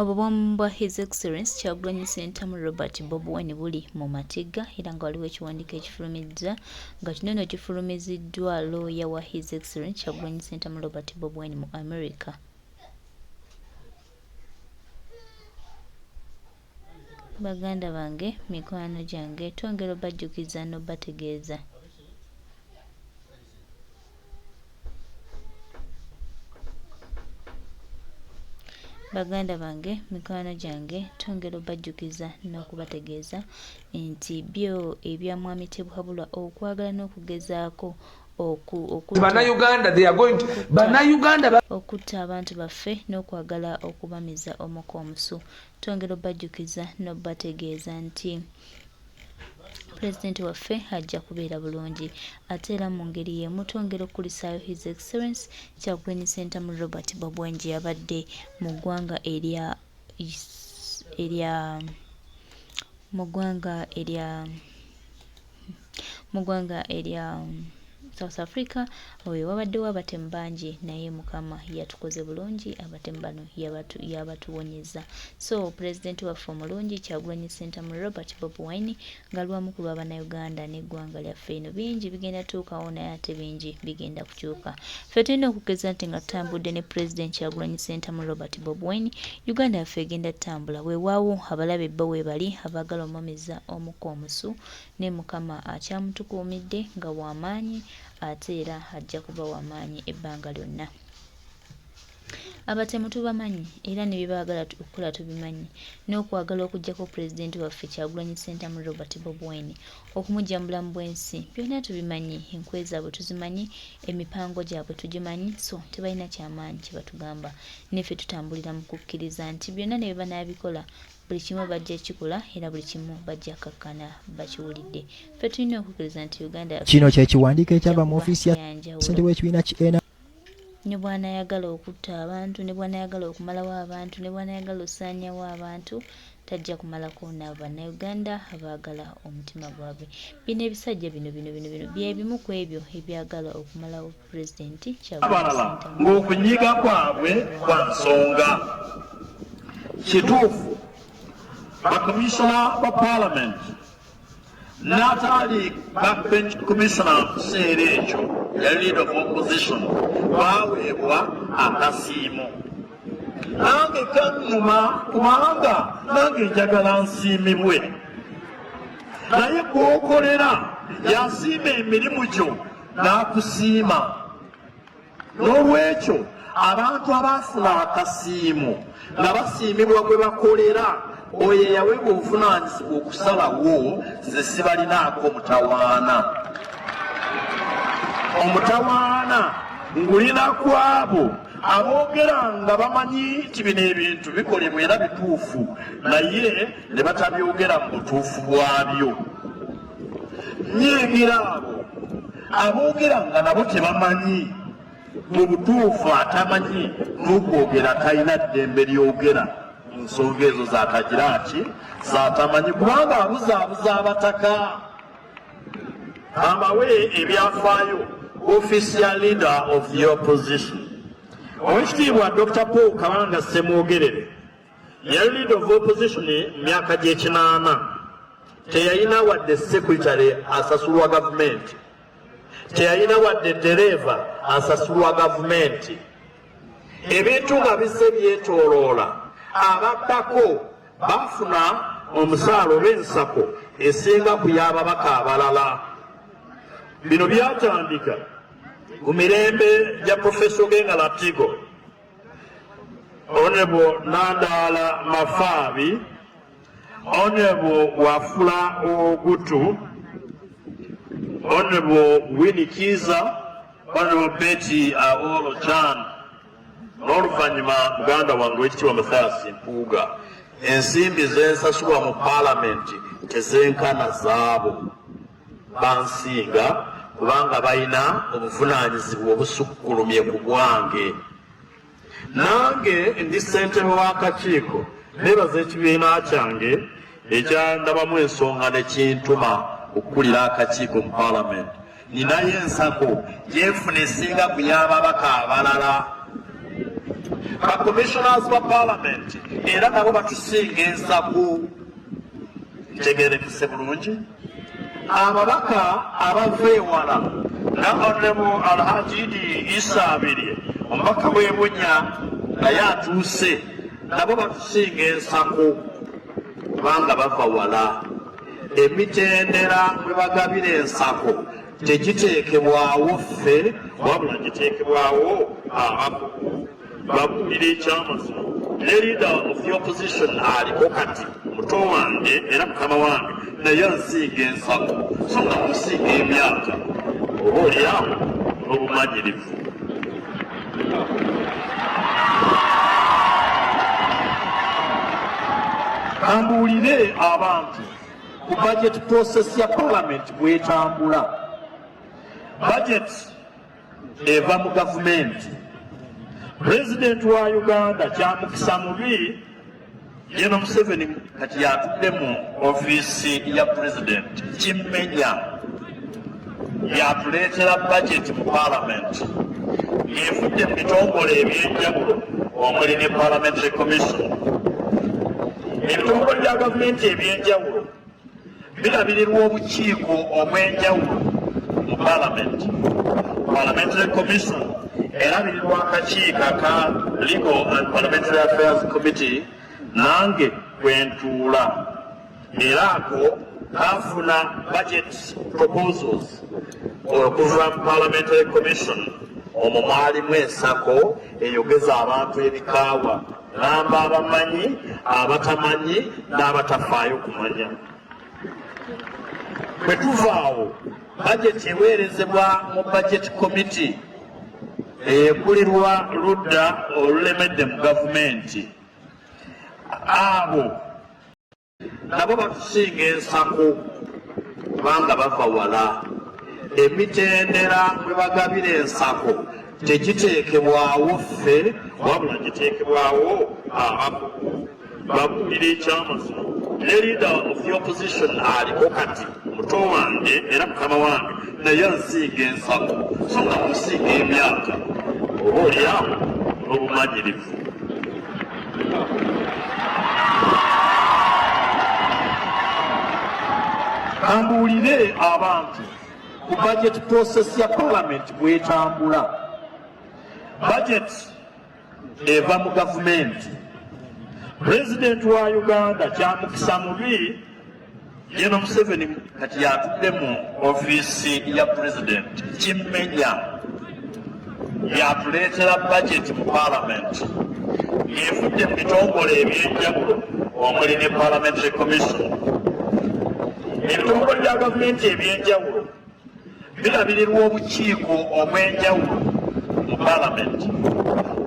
Obubwamu bwa His Excellence Kyagulanyi Ssentamu Robert Bobi Wine buli mu matigga era nga waliwo ekiwandiiko ekifulumizza nga kino eno kifulumiziddwa looya wa His Excellence Kyagulanyi Ssentamu Robert Bobi Wine mu America. Baganda bange, mikwano gyange, twongera obajjukiza n'obategeeza. Baganda bange, mikwano gyange, twongera obajjukiza n'okubategeeza nti byo ebya Mwami Tibuhaburwa okwagala n'okugezaako okutta abantu baffe n'okwagala okubamiza omuka omusu. Twongera obajjukiza n'obategeeza nti Pulezidenti waffe ajja kubeera bulungi. Ate era mu ngeri y'emu twongera okukulisaayo His Excellence Kyagulanyi Ssentamu Robert Bobi Wine gye yabadde mu ggwanga erya erya mu ggwanga erya mu ggwanga erya South Africa oyo wabaddewo abatemu bangi naye Mukama yatukoze bulungi abatemu bano yabatuwonyeza so pulezidenti waffe omulungi Kyagulanyi Ssentamu Robert Bobi Wine nga lwamu ku lwa Bannayuganda n'eggwanga lyaffe eno bingi bigenda tuukawo naye ate bingi bigenda kukyuka ffe tulina okugeza nti nga tutambudde ne pulezidenti Kyagulanyi Ssentamu Robert Bobi Wine Uganda yaffe egenda tutambula weewaawo abalabe bo weebali abaagala omumamiza omukka omusu Naye Mukama akyamutukuumidde nga wa maanyi ate era ajja kuba wa maanyi ebbanga lyonna. Abatemu tubamanyi era ne bye baagala okukola tubimanyi n'okwagala okuggyako pulezidenti waffe Kyagulanyi Ssentamu Robert Bobi Wine okumuggya mu bulamu bw'ensi byonna tubimanyi, enkwe zaabwe tuzimanyi, emipango gyabwe tugimanyi so tebalina kyamaanyi kye batugamba neffe tutambulira mu kukkiriza nti byonna ne bye banaabikola Buli kimu bajja kikola era buli kimu bajja kakkana bakiwulidde. Ffe tulina okukkiriza nti Uganda yaffe Kino kye kiwandiiko ejja ekyava mu kuba ofiisi ya ya njawulo. ssentebe w'ekibiina ki NRM. Ne bw'anayagala okutta abantu, ne bw'anayagala okumalawo abantu, ne bw'anayagala osaanyawo abantu, tajja kumalako n'abo Bannayuganda abaagala omutima gwabwe. Bino ebisajja bino bino bino bino bye bimu ku ebyo ebyagala okumalawo Pulezidenti Kyagulanyi Abalala Ssentamu ng'okunyiiga kwabwe Bobi kwa Wine. nsonga. Kituufu bakamisona ba palamenti n'ataali backbench commissioner mu kiseera ekyo yali leader of opposition baaweebwa akasiimo. Nange kannuma kubanga nange njagala nsiimibwe, naye gw'okolera y'asiima emirimu gyo n'akusiima. N'olwekyo abantu abaafuna akasiimo nga basiimibwa gwe bakolera, oyo eyaweebwa obuvunaanyizibwa okusalawo, nze sibalinaako mutawaana. Omutawaana ngulina ku abo aboogera nga bamanyi nti bino ebintu bikolebwa era bituufu, naye ne batabyogera mu butuufu bwabyo. Nyiigira abo aboogera nga nabo tebamanyi. Mu butuufu atamanyi n'okwogera talina ddembe lyogera mu nsonga ezo z'atagira ki z'atamanyi kubanga abuzaabuza abataka. Ambawe ebyafaayo ofiisi ya leader of the opposition Owekitiibwa Dr. Paul Kabanga Ssemwogerere yali leader of opposition mu myaka gy'ekinaana. Teyalina wadde secretary asasulwa gavumenti, teyalina wadde ddereeva asasulwa gavumenti. Ebintu nga bizze byetooloola, abaddako baafuna omusaala oba ensako esinga ku y'ababaka abalala. Bino byatandika ku mirembe gya Professor Ogenga Latigo, Honorable Nandaala Mafaabi, Honorable Wafula Ogutu, Honorable Winnie Kiiza, Honorable Betty Aol Chan, n'oluvannyuma muganda wange ow'ekitiibwa Mathias Mpuuga. Ensimbi zensasulwa mu palamenti tezenkana zaabo bansinga kubanga balina obuvunaanyizibwa obusukkulumye ku bwange. Nange ndi ssentebe w'akakiiko, neebaza ekibiina kyange ekyandabamu ensonga ne kintuma okukulira akakiiko mu palamenti. Ninayo ensako gye nfuna esinga ku y'ababaka abalala. Ba commissioners ba parliament era nabo batusinga ensaku. Ntegerekese bulungi? Ababaka abava ewala nga Honorable Alhaji Idi Isa Abirye, omubaka w'Ebunya, naye atuuse, nabo batusinga ensako kubanga bava wala. Emitendera mwe bagabira ensako tegiteekebwawo ffe, wabula giteekebwawo abakugu. Babuulira ekyamazima, ne leader of the opposition aliko kati muto wange era mukama wange, naye ansinga ensako, so nga musinga emyaka oba oliawo n'obumanyirivu. Kambuulire abantu ku budget process ya parliament bwetambula. Budget eva mu gavumenti. Pulezidenti wa Uganda kyamukisa mubi Yeno Museveni kati yatudde mu ofiisi ya pulezidenti, kimmenya yatuleetera budget mu parliament ng'evudde mu bitongole eby'enjawulo omuli ne parliamentary commission. Ebitongole bya gavumenti eby'enjawulo birabirirwa obukiiko obw'enjawulo mu parliament. Parliamentary commission erabirirwa akakiiko aka Legal and Parliamentary Affairs Committee, nange kwentuula, era ako kafuna budget proposals okuva mu parliamentary commission. Omwo mwalimu ensako eyogeza abantu ebikaawa, ngamba abamanyi, abatamanyi n'abatafaayo kumanya. Bwe tuvaawo, budget eweerezebwa mu budget committee ekulirwa ludda olulemedde mu gavumenti. Abo nabo batusinga ensako kubanga bava wala. Emitendera mwe bagabira ensako tegiteekebwawo ffe, wabula giteekebwawo abakugu. Babuulira ekyamazima, ne leader of the opposition aliko kati muto wange era mukama wange, naye ansinga ensako, so nga musinga emyaka oba oliawo n'obumanyirivu. Kambuulire abantu ku budget process ya parliament bwetambula. Budget eva mu gavumenti. Pulezidenti wa Uganda kyamukisa mubi Yeno Museveni kati yatudde mu ofiisi ya pulezidenti, kimmenya yatuleetera budget mu parliament ng'evudde mu bitongole eby'enjawulo omuli ne parliamentary commission. Ebitongole bya gavumenti eby'enjawulo birabirirwa obukiiko obw'enjawulo mu parliament.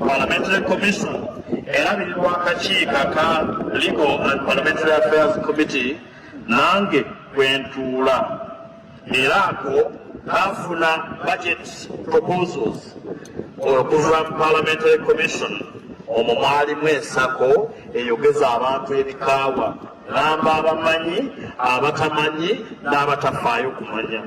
Parliamentary commission erabirirwa akakiiko aka Legal and Parliamentary Affairs Committee, nange kwentuula, era ako kafuna budget proposals okuva mu parliamentary commission. Omwo mwalimu ensako eyogeza abantu ebikaawa, ngamba abamanyi, abatamanyi n'abatafaayo kumanya.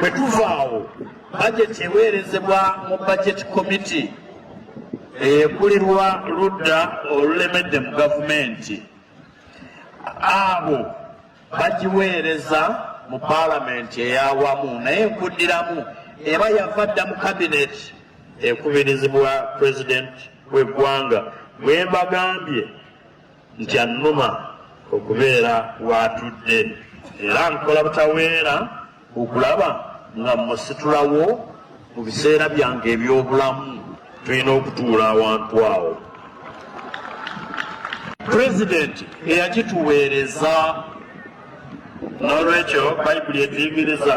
Bwe tuvaawo, budget eweerezebwa mu budget committee ekulirwa ludda olulemedde mu gavumenti. Abo bagiweereza mu paalamenti eyawamu, naye nkuddiramu, eba yava dda mu kabineti ekubirizibwa pulezidenti w'eggwanga, bwe mbagambye nti annuma okubeera waatudde, era nkola butaweera okulaba nga musitulawo mu biseera byange eby'obulamu. Tulina okutuula awantu awo pulezidenti eyagituweereza. N'olwekyo Bayibuli etuyigiriza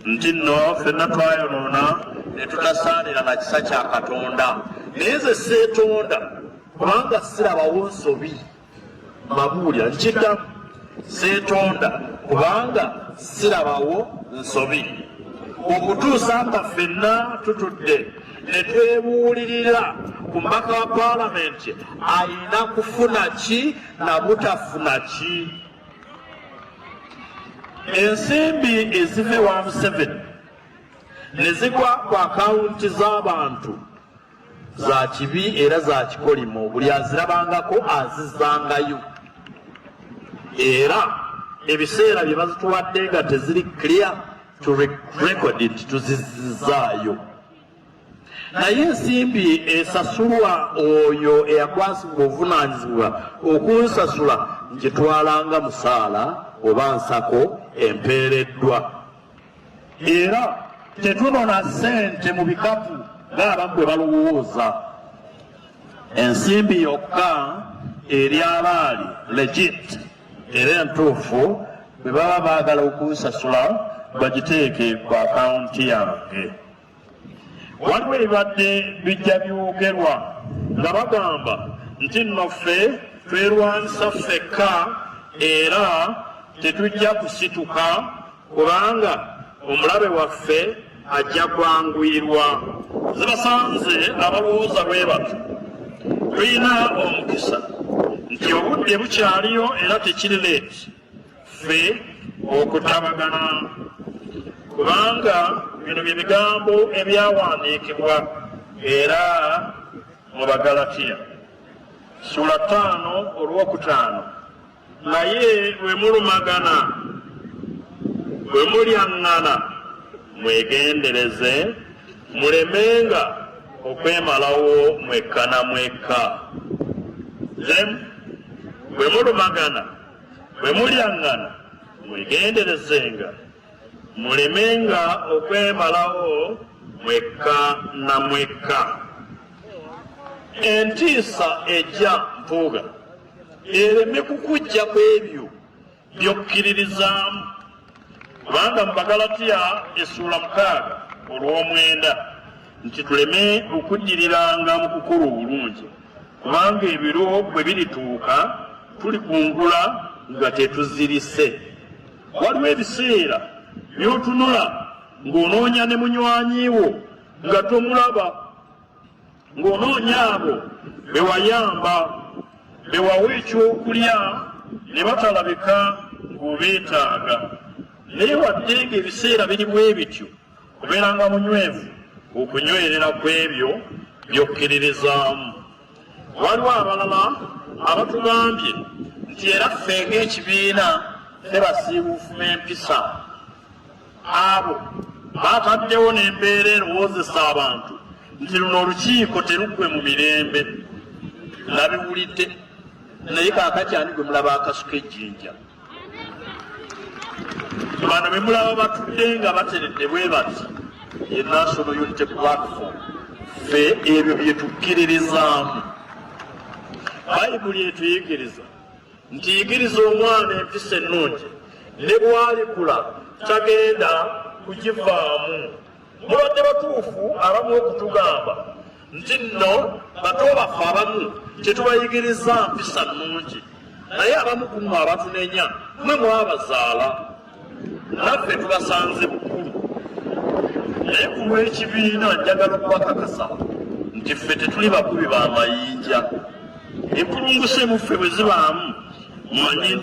nti nno ffenna twayonoona ne tutasaanira na kisa kya Katonda, naye nze seetonda kubanga sirabawo nsobi. Mabuulira nkiddamu, seetonda kubanga sirabawo nsobi okutuusa nga ffenna tutudde ne twebuulirira ku mubaka wa paalamenti ayina kufuna ki na butafuna ki. Ensimbi eziva ewa Museveni ne zigwa ku akawunti z'abantu. za kibi era za kikolimo, buli azirabangako azizzangayo. Era ebiseera bye bazituwadde nga teziri clear to record it, tuzizzaayo. Naye ensimbi esasulwa oyo eyakwasibwa obuvunaanyizibwa okunsasula ngitwala nga musaala oba nsako empeereddwa. Era tetunona ssente mu bikapu ng'abamu bwe balowooza. Ensimbi yokka eri abaali legit era entuufu, bwe baba baagala okunsasula bagiteeke ku akawunti yange. Waliwo ebibadde bijja byogerwa nga bagamba nti nno ffe twerwanyisa ffekka era tetujja kusituka kubanga omulabe waffe ajja kwanguyirwa. Zibasanze abalowooza bwe batyo. Tulina omukisa nti obudde bukyaliyo era tekiri late ffe okutabagana, kubanga bino bye bigambo ebyawandiikibwa era mu Bagalatiya ssuula 5 olwokutaano, naye bwe mulumagana, bwe mulyaŋŋana, mwegendereze mulemenga okwemalawo mwekka na mwekka. Zem, bwe mulumagana, bwe mulyaŋŋana, mwegenderezenga mulemenga okwemalawo mwekka na mwekka. Entiisa ejja Mpuuga ereme kukujja ku ebyo by'okkiririzaamu, kubanga mu Bagalatiya essuula 6 olw'omwenda nti tuleme okuddiriranga mu kukola obulungi, kubanga ebiro bwe birituuka tulikungula nga tetuzirise. Waliwo ebiseera by'otunula ng'onoonya ne munywanyi wo nga tomulaba, ng'onoonya abo be wayamba, be wawa ekyokulya ne batalabika ng'obeetaaga. Naye wadde ng'ebiseera biri bwe bityo, obeeranga munywevu okunywerera ku ebyo by'okkiririzaamu. Waliwo abalala abatugambye nti era ffe ng'ekibiina ffe basiiwuufu b'empisa. Abo bataddewo n'embeera erowoozesa abantu nti luno olukiiko teruggwe mu mirembe. Nabiwulidde, naye kaakati ani gwe mulaba akasuka ejjinja? Bano be mulaba batudde nga bateredde bwe bati ye National Unity Platform, ffe ebyo bye tukkiririzaamu. Bayibuli etuyigiriza nti yigiriza omwana empisa ennungi, ne bw'alikula tagenda kugivaamu. Mubadde batuufu abamu okutugamba nti nno bato baffe abamu tetubayigiriza mpisa nnungi, naye abamu ku mmwe abatunenya mwe mwabazaala, naffe tubasanze bukulu. Naye ku lw'ekibiina njagala okubakakasa nti ffe tetuli bakubi ba mayinja. Empulunguse mu ffe bwe zibaamu, mumanye.